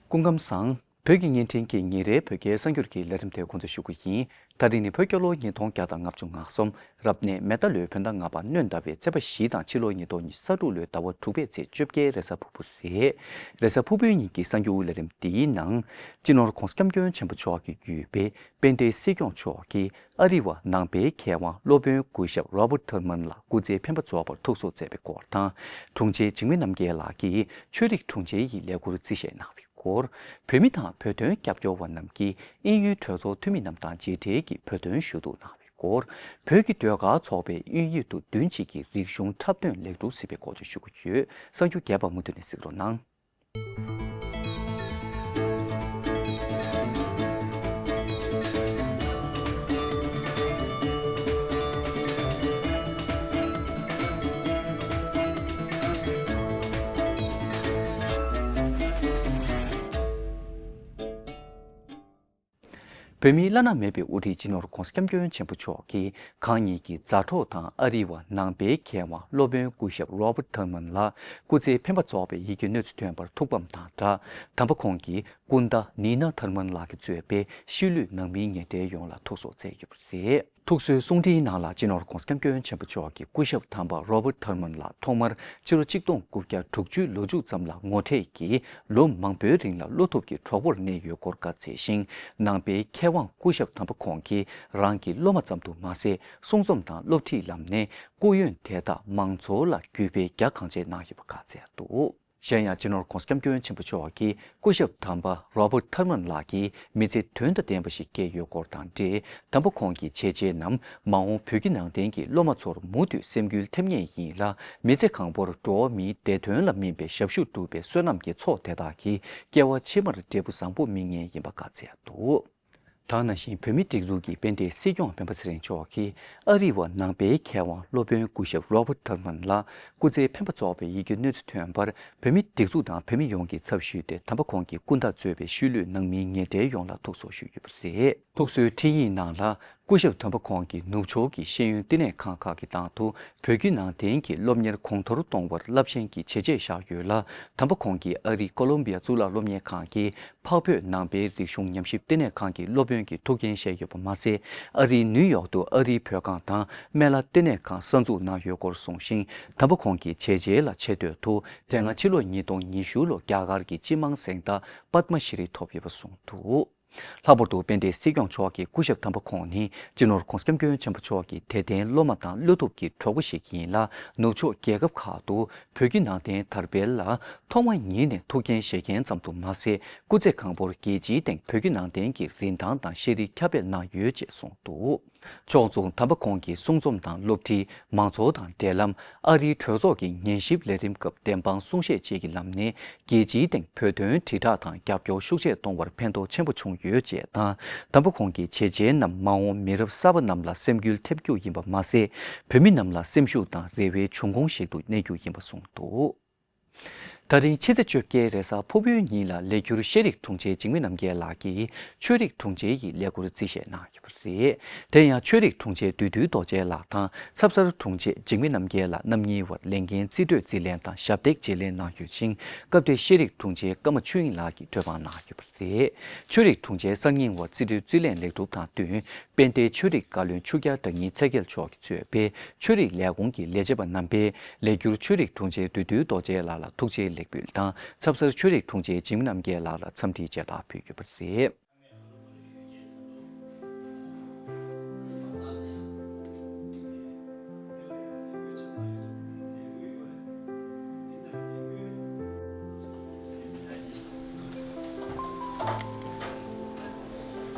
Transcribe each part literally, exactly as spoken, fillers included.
སྐུ་ཁམས་བཟང་། བོད་ཀྱི་བརྙན་འཕྲིན་གྱི་ཉིན་རེའི་བོད་སྐད་གསར་འགྱུར་གྱི་ལས་རིམ་དེ་འགོ་འཛུགས་ཞུ་རྒྱུ་ཡིན། ད་རིང་ནི་བོད་རྒྱལ་ལོ་ཉིས་སྟོང་བརྒྱ་དང་ལྔ་བཅུ་ང་གསུམ། རབ་གནས་མེ་རྟ་ལོའི་བོད་ཟླ་ལྔ་པ་སྣྲོན་ཟླ་བའི་ཚེས་པ་བཞི་དང་ཕྱི་ལོ་ཉིས་སྟོང་ཉི་ཤུ་རྩ་དྲུག་ལོའི་ཟླ་བ་དྲུག་པའི་ཚེས་བཅོ་བརྒྱད་རེས་གཟའ་ཕུར་བུ་རེད། རེས་གཟའ་ཕུར་བུའི་ཉིན་གྱི་གསར་འགྱུར་ལས་རིམ་འདིའི་ནང་། སྤྱི་ནོར་༧གོང་ས་༧སྐྱབས་མགོན་ཆེན་པོ་མཆོག་གིས་བརྒྱུད་པའི་དཔལ་ལྡན་སྲིད་སྐྱོང་མཆོག་གིས་ཨ་རི་བ་ནང་པའི་མཁས་དབང་སློབ་དཔོན་སྐུ་ཞབས་Robert Thurman ལགས་སྐུ་ཚེ་འཕེན་པ་རྫོགས་པར་ཐུགས་གསོ་མཛད་པའི་སྐོར་དང་། དྲུང་ཆེ་འཇིགས་མེད་རྣམ་རྒྱལ་ལགས་ཀྱིས་ཆོས་རིག་དྲུང་ཆེ་ཡི་ལས་འཁུར་རྩིས་བཞེས་གནང་བའི་སྐོར། བོད་མི་དང་བོད་དོན་རྒྱབ་སྐྱོར་བ་རྣམས་ཀྱིས་དབྱིན་ཡུལ་གྲོས་ཚོགས་འཐུས་མི་རྣམས་དང་མཇལ་འཕྲད་ཀྱིས་བོད་དོན་ཞུ་གཏུག་གནང་བའི་སྐོར། བོད་ཀྱི་ཟློས་གར་ཚོགས་པས་དབྱིན་ཡུལ་དུ་བདུན་གཅིག་གི་རིག་གཞུང་འཁྲབ་སྟོན་ལེགས་གྲུབ་ཟིན་པའི་སྐོར་བཅས་ཞུ་རྒྱུ་ཡོད། གསར་འགྱུར་རྒྱས་པ་མུ་མཐུད་ནས་གཟིགས་རོགས་གནང་། བོད་མིའི་བླ་ན་མེད་པའི་དབུ་ཁྲིད་སྤྱི་ནོར་༧གོང་ས་༧སྐྱབས་མགོན་ཆེན་པོ་མཆོག་གིས་གང་ཉིད་ཀྱི་མཛའ་གྲོགས་དང་ཨ་རི་བ་ནང་པའི་མཁས་དབང་སློབ་དཔོན་སྐུ་ཞབས་Robert Thurman ལགས་སྐུ་ཚེ་འཕེན་པ་རྫོགས་པའི་ཡི་གེ་གནོད་འཚེ་ཐོན་པར་ཐུགས་ཕམ་དང་སྦྲགས། དམ་པ་ཁོང་གི་སྐུ་ཟླ་Nina Thurman ལགས་ཀྱིས་གཙོས་པའི་ཤུལ་ལུས་ནང་མིའི་ངན་འབྲེལ་ཡོངས་ལ་ཐུགས་གསོ་མཛད་ཡོད་པ་རེད། ཐུགས་གསོའི་གསུང་འཕྲིན་ནང་ལ་སྤྱི་ནོར་༧གོང་ས་༧སྐྱབས་མགོན་ཆེན་པོ་མཆོག་གིས་སྐུ་ཞབས་དམ་པ་Robert Thurman ལགས་ཐོག་མར་ཕྱི་ལོ་ཆིག་སྟོང་དགུ་བརྒྱ་དྲུག་ཅུའི་ལོ་མཇུག་ཙམ་ལ་ངོ་འཕྲད་ཀྱིས་ལོ་མང་པོའི་རིང་ལ་བློ་ཐུབ་ཀྱི་གྲོགས་པོར་གནས་ཡོད་སྐོར་བཀའ་སྩལ་ཞིང་། ནང་པའི་མཁས་དབང་སྐུ་ཞབས་དམ་པ་ཁོང་གིས་རང་གི་སློབ་མ་ཙམ་དུ་མ་ཟད། གསུང་རྩོམ་དང་སློབ་ཁྲིད་ལམ་ནས་སྐུ་ཡོན་དེ་དག་མང་ཚོགས་ལ་བརྒྱུད་སྤེལ་རྒྱ་གང་ཆེ་གནང་ཡོད་པ་བཀའ་སྩལ་འདུག་གཞན་ཡང་སྤྱི་ནོར་༧གོང་ས་༧སྐྱབས་མགོན་ཆེན་པོ་མཆོག་གིས་སྐུ་ཞབས་དམ་པ་Robert Thurman ལགས་ཀྱིས་མི་ཚེ་དོན་དང་ལྡན་པ་ཞིག་སྐྱེལ་ཡོད་སྐོར་དང་འབྲེལ། དམ་པ་ཁོང་གི་བྱས་རྗེས་རྣམས་མ་འོངས་བོད་ཀྱི་ནང་བསྟན་གྱི་སློབ་མ་ཚོར་མུ་མཐུད་སེམས་འགུལ་ཐེབས་ངེས་ཡིན་ལ། མི་ཚེ་གང་པོར་འགྲོ་བ་མིའི་བདེ་དོན་ལ་སྨིན་པའི་ཞབས་ཞུ་བསྒྲུབས་པའི་བསོད་ནམས་ཀྱི་ཚོགས་དེ་དག་གིས་སྐྱེ་བ་ཕྱི་མར་འབྲས་བུ་བཟང་པོ་སྨིན་ངེས་ཡིན་པ་བཀའ་སྩལ་འདུག་ད་ག་ནང་བཞིན་བོད་མིའི་སྒྲིག་འཛུགས་ཀྱི་དཔལ་ལྡན་སྲིད་སྐྱོང་སྤེན་པ་ཚེ་རིང་མཆོག་གིས་ཨ་རི་བ་ནང་པའི་མཁས་དབང་སློབ་དཔོན་སྐུ་ཞབས་Robert Thurman ལགས་སྐུ་ཚེ་འཕེན་པ་རྫོགས་པའི་ཡི་གེ་གནོད་འཚེ་ཐོན་པར་བོད་མིའི་སྒྲིག་འཛུགས་དང་བོད་མི་ཡོངས་ཀྱི་ཚབ་ཞུས་ཏེ། དམ་པ་ཁོང་གི་སྐུ་ཟླ་གཙོས་པའི་ཤུལ་ལུས་ནང་མིའི་ངན་འབྲེལ་ཡོངས་ལ་ཐུགས་གསོ་ཞུས་ཡོད་པ་རེད། ཐུགས་གསོའི་འཕྲིན་ཡིག་ནང་ལ། སྐུ་ཞབས་དམ་པ་ཁོང་གིས་ནུབ་ཕྱོགས་ཀྱི་ཤེས་ཡོན་བསྟི་གནས་ཁང་ཁག་གི་སྟེང་དུ་བོད་བརྒྱུད་ནང་བསྟན་གྱི་སློབ་གཉེར་གོང་མཐོར་གཏོང་བར་རླབས་ཆེན་གྱི་བྱས་རྗེས་བཞག་ཡོད་ལ། དམ་པ་ཁོང་གིས་ཨ་རིའི་ཀོ་ལོམ་བི་ཡ་གཙུག་ལག་སློབ་གཉེར་ཁང་གི་འཕགས་བོད་ནང་པའི་རིག་གཞུང་ཉམས་ཞིབ་བསྟི་གནས་ཁང་གི་སློབ་དཔོན་གྱི་ཐུགས་འགན་བཞེས་ཡོད་པ་མ་ཟད། ཨ་རིའི་ནིའུ་ཡོག་ཏུ་ཨ་རིའི་བོད་ཁང་དང་སྨན་བླ་བསྟི་གནས་ཁང་གསར་འཛུགས་གནང་ཡོད་སྐོར་གསུངས་ཤིང་། དམ་པ་ཁོང་གི་བྱས་རྗེས་ལ་ཆེ་བསྟོད་དུ། དེ་སྔ་ཕྱི་ལོ་ཉིས་སྟོང་ཉི་ཤུ་ལོར་རྒྱ་གར་གྱི་སྤྱི་དམངས་གཟེངས་རྟགས་པདྨ་ཤྲི་ཐོབ་ཡོད་པ་གསུངས་འདུག་ལྷག་པར་དུ་དཔལ་ལྡན་སྲིད་སྐྱོང་མཆོག་གིས་སྐུ་ཞབས་དམ་པ་ཁོང་ནི་སྤྱི་ནོར་༧གོང་ས་༧སྐྱབས་མགོན་ཆེན་པོ་མཆོག་གི་དད་ལྡན་སློབ་མ་དང་བློ་ཐུབ་ཀྱི་གྲོགས་པོ་ཞིག་ཡིན་ལ། ནུབ་ཕྱོགས་རྒྱལ་ཁབ་ཁག་ཏུ་བོད་བརྒྱུད་ནང་བསྟན་དར་སྤེལ་ལ་ཐོག་མ་ཉིད་ནས་ཐུགས་འགན་བཞེས་མཁན་ཙམ་དུ་མ་ཟད། སྐུ་ཚེ་གང་པོར་རྒྱལ་སྤྱིའི་སྟེང་བོད་བརྒྱུད་ནང་བསྟན་གྱི་རིན་ཐང་དང་ཤེས་རིག་ཁྱབ་སྤེལ་གནང་ཡོད་ཅེས་གསུངས་འདུག་ཕྱོགས་མཚུངས་དམ་པ་ཁོང་གི་གསུང་རྩོམ་དང་སློབ་ཁྲིད། མང་གཙོ་དང་འབྲེལ་ལམ། ཨ་རིའི་གྲོས་ཚོགས་ཀྱི་ཉན་ཞིབ་ལས་རིམ་སྐབས་བདེན་དཔང་གསུང་བཤད་བཅས་ཀྱི་ལམ་ནས་རྒྱལ་སྤྱིའི་སྟེང་བོད་དོན་དྲིལ་བསྒྲགས་དང་རྒྱབ་སྐྱོར་ཤུགས་ཆེ་གཏོང་བར་ཕན་ཐོགས་ཆེན་པོ་བྱུང་ཡོད་ཅེས་དང་། དམ་པ་ཁོང་གི་བྱས་རྗེས་རྣམས་མ་འོངས་མི་རབས་གསར་པ་རྣམས་ལ་སེམས་འགུལ་ཐེབས་རྒྱུ་ཡིན་པ་མ་ཟད། བོད་མི་རྣམས་ལ་སེམས་ཤུགས་དང་རེ་བའི་འབྱུང་ཁུངས་ཤིག་ཏུ་གནས་རྒྱུ་ཡིན་པ་གསུངས་འདུག་ད་རིང་ཕྱི་ཚེས་བཅོ་བརྒྱད་རེས་གཟའ་ཕུར་བུའི་ཉིན་ལ་ལས་འཁྱུར་ཤེས་རིག་དྲུང་ཆེ་འཇིགས་མེད་རྣམ་རྒྱལ་ལགས་ཀྱིས་ཆོས་རིག་དྲུང་ཆེ་ཡི་ལས་འཁུར་རྩིས་བཞེས་གནང་ཡོད་པ་རེད། དེ་ཡང་ཆོས་རིག་དྲུང་ཆེ་བདུད་འདུལ་རྡོ་རྗེ་ལགས་དང་ཚབ་གསར་དྲུང་ཆེ་འཇིགས་མེད་རྣམ་རྒྱལ་ལགས་རྣམ་གཉིས་བར་ལས་འགན་རྩིས་སྤྲོད་རྩིས་ལེན་དང་ཞབས་འདེགས་བརྗེ་ལེན་གནང་ཡོད་ཅིང་། སྐབས་དེར་ཤེས་རིག་དྲུང་ཆེ་ཀརྨ་ཆོས་དབྱིངས་ལགས་ཀྱིས་གྲོས་དཔང་གནང་ཡོད་པ་རེད། ཆོས་རིག་དྲུང་ཆེ་གསར་རྙིང་བར་རྩིས་སྤྲོད་རྩིས་ལེན་ལེགས་གྲུབ་དང་བསྟུན། དཔལ་ལྡན་ཆོས་རིག་བཀའ་བློན་ཆོས་རྒྱལ་བདག་ཉིད་ཚེ་རྒྱལ་མཆོག་གིས་གཙོས་པའི་ཆོས་རིག་ལས་ཁུངས་ཀྱི་ལས་བྱེད་པ་རྣམ་པས་ལས་འཁྱུར་ཆོས་རིག་དྲུང་ཆེ་བདུད་འདུལ་རྡོ་རྗེ་ལགས་ལ་ཐུགས་རྗེའི་ལེགས་འབུལ་དང་། ཚབ་གསར་ཆོས་རིག་དྲུང་ཆེ་འཇིགས་མེད་རྣམ་རྒྱལ་ལགས་ལ་འཚམས་འདྲིའི་མཇལ་དར་ཕུལ་ཡོད་པ་རེད།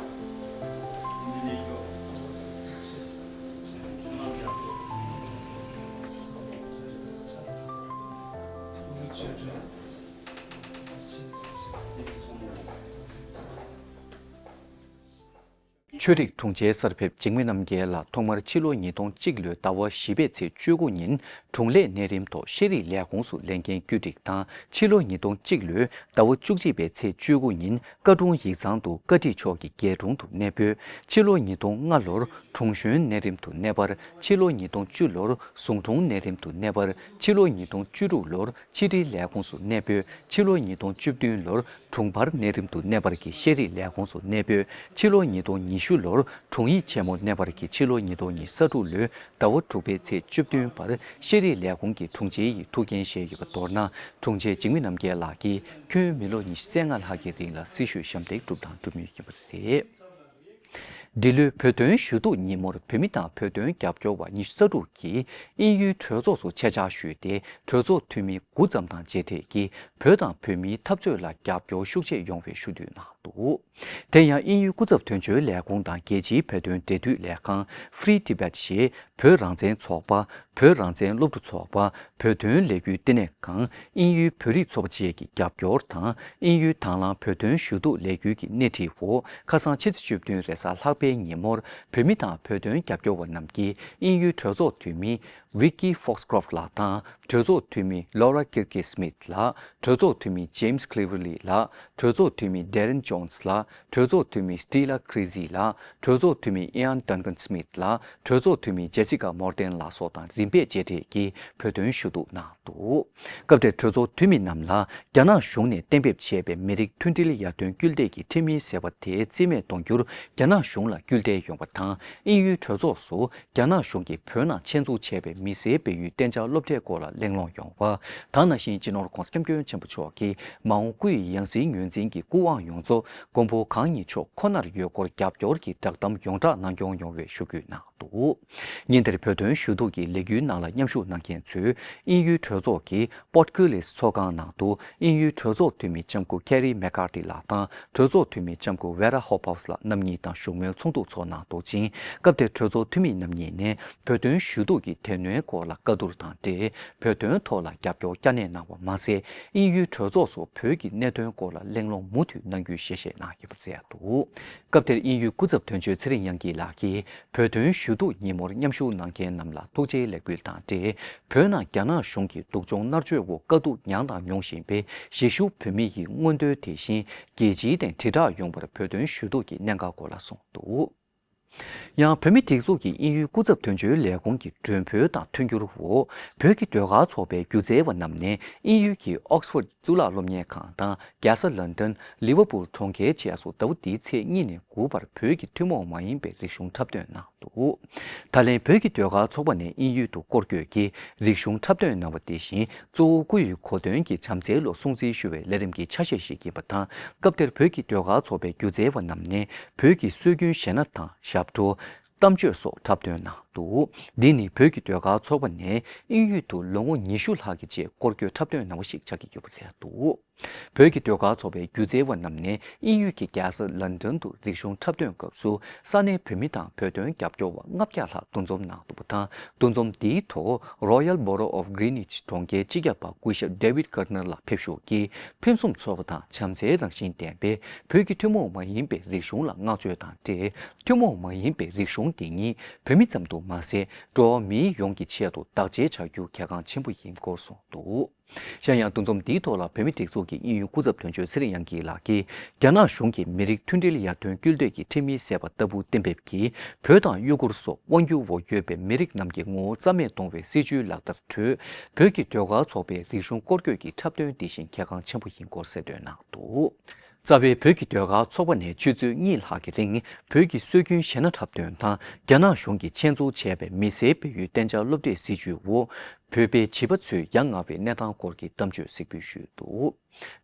ཆོས་རིག་དྲུང་ཆེ་གསར་ཕེབས་འཇིགས་མེད་རྣམ་རྒྱལ་ལགས་ཐོག་མར་ཕྱི་ལོ་ཉིས་སྟོང་གཅིག་ལོའི་ཟླ་བ་བཞི་པའི་ཚེས་བཅུ་དགུ་ཉིན་དྲུང་ལས་གནས་རིམ་ཐོག་ཤེས་རིག་ལས་ཁུངས་སུ་ལས་འགན་བཀོད་སྒྲིག་དང་། ཕྱི་ལོ་ཉིས་སྟོང་གཅིག་ལོའི་ཟླ་བ་བཅུ་གཅིག་པའི་ཚེས་བཅུ་དགུ་ཉིན་བཀའ་དྲུང་ཡིག་ཚང་དུ་བཀའ་ཁྲི་མཆོག་གི་རྒྱས་དྲུང་དུ་གནས་སྤོས། ཕྱི་ལོ་ཉིས་སྟོང་ལྔ་ལོར་དྲུང་གཞོན་གནས་རིམ་དུ་གནས་སྤར། ཕྱི་ལོ་ཉིས་སྟོང་བཅུ་ལོར་ཟུང་དྲུང་གནས་རིམ་དུ་གནས་སྤར། ཕྱི་ལོ་ཉིས་སྟོང་བཅུ་དྲུག་ལོར་ཕྱི་དྲིལ་ལས་ཁུངས་སུ་གནས་སྤོས། ཕྱི་ལོ་ཉིས་སྟོང་བཅུ་བདུན་ལོར་དྲུང་འཕར་གནས་རིམ་དུ་གནས་སྤར་གྱིས་ཤེས་རིག་ལས་ཁུངས་སུ་གནས་སྤོས། ཕྱི་ལོ་ཉིས་སྟོང་ཉི་ཤུ་ལོར་དྲུང་ཡིག་ཆེན་མོ་གནས་སྤར་གྱིས་ཕྱི་ལོ་ཉིས་སྟོང་ཉི་ཤུ་རྩ་དྲུག་ལོའི་ཟླ་བ་དྲུག་པའི་ཚེས་བཅུ་བདུན་བར་ཤེས་རིག་ལས་ཁུངས་ཀྱི་དྲུང་ཆེ་ཡི་ཐུགས་འགན་བཞེས་ཡོད་པ། མདོར་ན་དྲུང་ཆེ་འཇིགས་མེད་རྣམ་རྒྱལ་ལགས་ཀྱིས་ཁྱོན་མི་ལོ་ཉི་ཤུ་རྩ་ལྔ་ལྷག་གི་རིང་ལ་སྲི་ཞུ་ཞབས་འདེགས་བསྒྲུབས་དང་སྒྲུབ་མུས་ཡིན་པ་རེད། འདི་ལོའི་བོད་དོན་ཞུ་གཏུག་ཉིན་མོར་བོད་མི་དང་བོད་དོན་རྒྱབ་སྐྱོར་བ་ཉི་ཤུ་རྩ་དྲུག་གིས་དབྱིན་ཡུལ་གྲོས་ཚོགས་སུ་ཆེད་བཅར་ཞུས་ཏེ། གྲོས་ཚོགས་འཐུས་མི་དགུ་ཙམ་དང་མཇལ་འཕྲད་ཀྱིས་བོད་དང་བོད་མིའི་འཐབ་རྩོད་ལ་རྒྱབ་སྐྱོར་ཤུགས་ཆེ་ཡོང་བའི་ཞུ་འདོད་གནང་འདུག། དེ་ཡང་དབྱིན་ཡུལ་སྐུ་ཚབ་དོན་གཅོད་ལས་ཁུངས་དང་རྒྱལ་སྤྱིའི་བོད་དོན་འབྲེལ་མཐུད་ལས་ཁང་Free Tibet ཞེས་བོད་རང་བཙན་ཚོགས་པ། བོད་རང་བཙན་སློབ་ཕྲུག་ཚོགས་པ། བོད་དོན་ལས་འགུལ་བསྟི་གནས་ཁང་། དབྱིན་ཡུལ་བོད་རིགས་ཚོགས་པ་བཅས་ཀྱི་རྒྱབ་སྐྱོར་དང་། དབྱིན་ཡུལ་དང་བླངས་བོད་དོན་ཞུ་གཏུག་ལས་འགུལ་གྱི་སྣེ་ཁྲིད་འོག་ཁ་སང་ཕྱི་ཚེས་བཅུ་བདུན་རེས་གཟའ་ལྷག་པའི་ཉིན་མོར་བོད་མི་དང་བོད་དོན་རྒྱབ་སྐྱོར་བ་རྣམས་ཀྱིས་དབྱིན་ཡུལ་གྲོས་ཚོགས་འཐུས་མི་Vicky Foxcroft ལགས་དང་། གྲོས་ཚོགས་འཐུས་མི་Laura Kirkes Smith ལགས། གྲོས་ཚོགས་འཐུས་མི་James Cleverly ལགས། གྲོས་ཚོགས་འཐུས་མི་Darren Jones ལགས། གྲོས་ཚོགས་འཐུས་མི་Stella Creasy ལགས། གྲོས་ཚོགས་འཐུས་མི་Ian Duncan Smith ལགས། གྲོས་ཚོགས་འཐུས་མི་Jessica Morton ལགས་སོགས་དང་རིམ་པས་མཇལ་འཕྲད་ཀྱིས་བོད་དོན་ཞུ་གཏུག་གནང་འདུག། སྐབས་དེར་གྲོས་ཚོགས་འཐུས་མི་རྣམས་ལ་རྒྱ་ནག་གཞུང་ནས་གཏན་འབེབས་བྱས་པའི་མི་རིགས་མཐུན་སྒྲིལ་ཡར་ཐོན་སྐུལ་འདེད་ཀྱི་ཁྲིམས་ཡིག་ཟེར་བ་དེ་རྩིས་མེད་གཏོང་རྒྱུར་རྒྱ་ནག་གཞུང་ལ་སྐུལ་འདེད་ཡོང་བ་དང་། དབྱིན་ཡུལ་གྲོས་ཚོགས་སུ་རྒྱ་ནག་གཞུང་གིས་བོད་ནང་ཆེད་འཛུགས་བྱས་པའི་མི་སེར་སྦས་ཡུལ་གཏན་འཇགས་སློབ་གྲྭའི་སྐོར་ལ་གླེང་སློང་ཡོང་བ། ད་ནང་བཞིན་སྤྱི་ནོར་༧གོང་ས་༧སྐྱབས་མགོན་ཆེན་པོ་མཆོག་གིས་མ་འོངས་སྐུ་ཡི་ཡང་སྲིད་ངོས་འཛིན་གྱི་སྐུ་དབང་ཡོངས་རྫོགས་མགོན་པོ་གང་ཉིད་མཆོག་ཁོ་ནར་ཡོད་སྐོར་རྒྱབ་སྐྱོར་གྱི་བསྒྲགས་གཏམ་ཡོངས་བསྒྲགས་གནང་སྐྱོང་ཡོང་བའི་ཞུ་སྐུལ་གནང་འདུག། ཉིན་དེར་བོད་དོན་ཞུ་གཏུག་གི་ལས་འགུལ་ནང་ལ་མཉམ་ཞུགས་གནང་མཁན་ཚོས་དབྱིན་ཡུལ་གྲོས་ཚོགས་ཀྱི་Portcullis ཚོགས་ཁང་ནང་དུ་དབྱིན་ཡུལ་གྲོས་ཚོགས་འཐུས་མི་ལྕམ་སྐུ་Kevin McCarthy ལགས་དང་གྲོས་ཚོགས་འཐུས་མི་ལྕམ་སྐུ་Vera Hobhouse ལགས་རྣམ་གཉིས་དང་བཞུགས་མོལ་ཚོགས་འདུ་ཚོགས་གནང་འདུག་ཅིང་། སྐབས་དེར་གྲོས་ཚོགས་འཐུས་མི་རྣམ་གཉིས་ནས་བོད་དོན་ཞུ་གཏུག་གི་དེ་སྔོན་སྐོར་ལ་བཀའ་བསྡུར་དང་འབྲེལ་བོད་དོན་ཐོག་ལ་རྒྱབ་སྐྱོར་བསྐྱར་ནན་གནང་བ་མ་ཟད། དབྱིན་ཡུལ་གྲོས་ཚོགས་སུ་བོད་ཀྱི་གནད་དོན་སྐོར་ལ་གླེང་སློང་མུ་མཐུད་གནང་རྒྱུའི་ཞལ་བཞེས་གནང་ཡོད་པ་རེད་འདུག། སྐབས་དེར་དབྱིན་ཡུལ་སྐུ་ཚབ་དོན་གཅོད་ཚེ་རིང་དབྱངས་སྐྱིད་ལགས་ཀྱིས་བོད་དོན་ཞུ་གཏུག་ཉིན་མོར་མཉམ་ཞུགས་གནང་མཁན་རྣམས་ལ་ཐུགས་རྗེའི་ལེགས་འབུལ་དང་འབྲེལ། བོད་ནང་རྒྱ་ནག་གཞུང་གི་སྡུག་སྦྱོང་མནར་གཅོད་འོག་དཀའ་སྡུག་མྱངས་དང་མྱོང་བཞིན་པའི་གཞིས་བཞུགས་བོད་མི་ཡི་མངོན་འདོད་དེ་བཞིན་རྒྱལ་སྤྱིའི་སྟེང་དྲིལ་བསྒྲགས་ཡོང་བར་བོད་དོན་ཞུ་གཏུག་གི་གནད་འགག་སྐོར་ལ་གསུངས་འདུག། ཡང་བོད་མིའི་སྒྲིག་འཛུགས་ཀྱི་དབྱིན་ཡུལ་སྐུ་ཚབ་དོན་གཅོད་ལས་ཁུངས་ཀྱི་མགྲོན་འབོད་དང་མཐུན་འགྱུར་འོག་བོད་ཀྱི་ཟློས་གར་ཚོགས་པའི་སྒྱུ་རྩལ་བ་རྣམས་ནས་དབྱིན་ཡུལ་གྱི་Oxford གཙུག་ལག་སློབ་གཉེར་ཁང་དང་རྒྱལ་ས་ལོན་ཌོན། ལི་ཝར་པུལ་གྲོང་ཁྱེར་བཅས་སུ་ཟླ་བ་འདིའི་ཚེས་གཉིས་ནས་དགུ་བར་བོད་ཀྱི་ཐུན་མོང་མ་ཡིན་པའི་རིག་གཞུང་འཁྲབ་སྟོན་གནང་འདུག། ད་ལན་བོད་ཀྱི་ཟློས་གར་ཚོགས་པ་ནས་དབྱིན་ཡུལ་དུ་སྐོར་སྐྱོད་ཀྱིས་རིག་གཞུང་འཁྲབ་སྟོན་གནང་བ་དེ་བཞིན་གཙོ་བོ་སྐུ་ཡི་གོ་སྟོན་གྱི་བྱམས་བརྩེའི་ལོ་སྲུང་བརྩི་ཞུ་བའི་ལས་རིམ་གྱི་ཆ་ཤས་ཤིག་ཡིན་པ་དང་། སྐབས་དེར་བོད་ཀྱི་ཟློས་གར་ཚོགས་པའི་སྒྱུ་རྩལ་བ་རྣམས་ནས་བོད་ཀྱི་སྲོལ་རྒྱུན་གཞས་སྣ་དང་ཞབས་བྲོ། གཏམ་བརྗོད་སོགས་འཁྲབ་སྟོན་གནང་འདུག། འདི་ནི་བོད་ཀྱི་ཟློས་གར་ཚོགས་པ་ནས་དབྱིན་ཡུལ་དུ་ལོ་ངོ་ཉི་ཤུ་ལྷག་གི་རྗེས་སྐོར་སྐྱོད་འཁྲབ་སྟོན་གནང་བ་ཞིག་ཆགས་ཀྱི་ཡོད་པ་རེད་འདུག། བོད་ཀྱི་ཟློས་གར་ཚོགས་པའི་སྒྱུ་རྩལ་བ་རྣམས་ནས་དབྱིན་ཡུལ་གྱི་རྒྱལ་ས་ལོན་ཌོན་དུ་རིག་གཞུང་འཁྲབ་སྟོན་སྐབས་སུ་ས་གནས་བོད་མི་དང་བོད་དོན་རྒྱབ་སྐྱོར་བ་ལྔ་བརྒྱ་ལྷག་འདུ་འཛོམས་གནང་འདུག་པ་དང་། འདུ་འཛོམས་འདིའི་ཐོག་Royal Borough of Greenwich གྲོང་ཁྱེར་སྤྱི་ཁྱབ་པ་སྐུ་ཞབས་David Gardner ལགས་ཕེབས་བཞུགས་ཀྱིས་ཕུན་སུམ་ཚོགས་པ་དང་བྱམས་བརྩེའི་རང་བཞིན་ལྡན་པའི་བོད་ཀྱི་ཐུན་མོང་མ་ཡིན་པའི་རིག་གཞུང་ལ་བསྔགས་བརྗོད་དང་འབྲེལ། ཐུན་མོང་མ་ཡིན་པའི་རིག་གཞུང་འདི་ཉིད་བོད་མི་ཙམ་དུ་མ་ཟད། འགྲོ་བ་མི་ཡོངས་ཀྱི་ཆེད་དུ་བདག་གཅེས་བྱ་རྒྱུ་གལ་འགངས་ཆེན་པོ་ཡིན་སྐོར་གསུངས་འདུག། གཞན་ཡང་། འདུ་འཛོམས་འདིའི་ཐོག་ལ་བོད་མིའི་སྒྲིག་འཛུགས་ཀྱི་དབྱིན་ཡུལ་སྐུ་ཚབ་དོན་གཅོད་ཚེ་རིང་དབྱངས་སྐྱིད་ལགས་ཀྱིས། རྒྱ་ནག་གཞུང་གིས་མི་རིགས་མཐུན་སྒྲིལ་ཡར་ཐོན་སྐུལ་འདེད་ཀྱི་ཁྲིམས་ཡིག་ཟེར་བ་ལྟ་བུ་གཏན་འབེབས་ཀྱིས། བོད་དང་ཡུ་གུར་སོགས་དབང་སྒྱུར་འོག་ཡོད་པའི་མི་རིགས་རྣམས་ཀྱི་ངོ་བོ་རྩ་མེད་གཏོང་བའི་སྲིད་བྱུས་ལག་བསྟར་ཁྲོད། བོད་ཀྱི་ཟློས་གར་ཚོགས་པའི་རིག་གཞུང་སྐོར་སྐྱོད་ཀྱི་འཁྲབ་སྟོན་འདི་བཞིན་གལ་འགངས་ཆེན་པོ་ཡིན་སྐོར་གསལ་སྟོན་གནང་འདུག། རྩ་བའི་བོད་ཀྱི་ཟློས་གར་ཚོགས་པ་ནས་ཆུ་ཚོད་གཉིས་ལྷག་གི་རིང་། བོད་ཀྱི་སྲོལ་རྒྱུན་གཞས་སྣ་འཁྲབ་སྟོན་དང་། རྒྱ་ནག་གཞུང་གིས་ཆེད་འཛུགས་བྱས་པའི་མི་སེར་སྦས་ཡུལ་གཏན་འཇགས་སློབ་གྲྭའི་སྲིད་བྱུས་འོག་བོད་པའི་བྱིས་པ་ཚོས་ཡ་ང་བའི་གནས་སྟངས་སྐོར་གྱི་གཏམ་བརྗོད་གཟིགས་འབུལ་ཞུས་འདུག།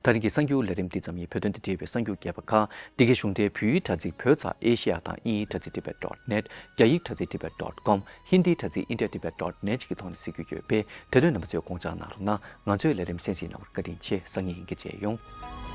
ད་རིང་གི་གསར་འགྱུར་ལས་རིམ་འདི་ཙམ་ཡིན། བོད་དོན་དང་འབྲེལ་བའི་གསར་འགྱུར་རྒྱས་པ་ཁག་འདི་གའི་གཞུང་འབྲེལ་བོད་ཡིག་དྲ་ཚིགས་བོད་ཚགས་ཨེ་ཤེ་ཡ་དང་དབྱིན་ཡིག་དྲ་ཚིགས་tibet dot net། རྒྱ་ཡིག་དྲ་ཚིགས་tibet dot com། ཧིན་དིའི་དྲ་ཚིགས india tibet dot net་གི་ཐོག་ནས་གཟིགས་རྒྱུ་ཡོད་པས། དེ་དོན་རྣམ་པ་ཚོས་དགོངས་འཇགས་གནང་རོགས་གནང་། ང་ཚོའི་ལས་རིམ་གསན་གཟིགས་གནང་བར་བཀའ་དྲིན་ཆེ། སང་ཉིན་དབྱིན་སྐད་མཇལ་ཡོང་།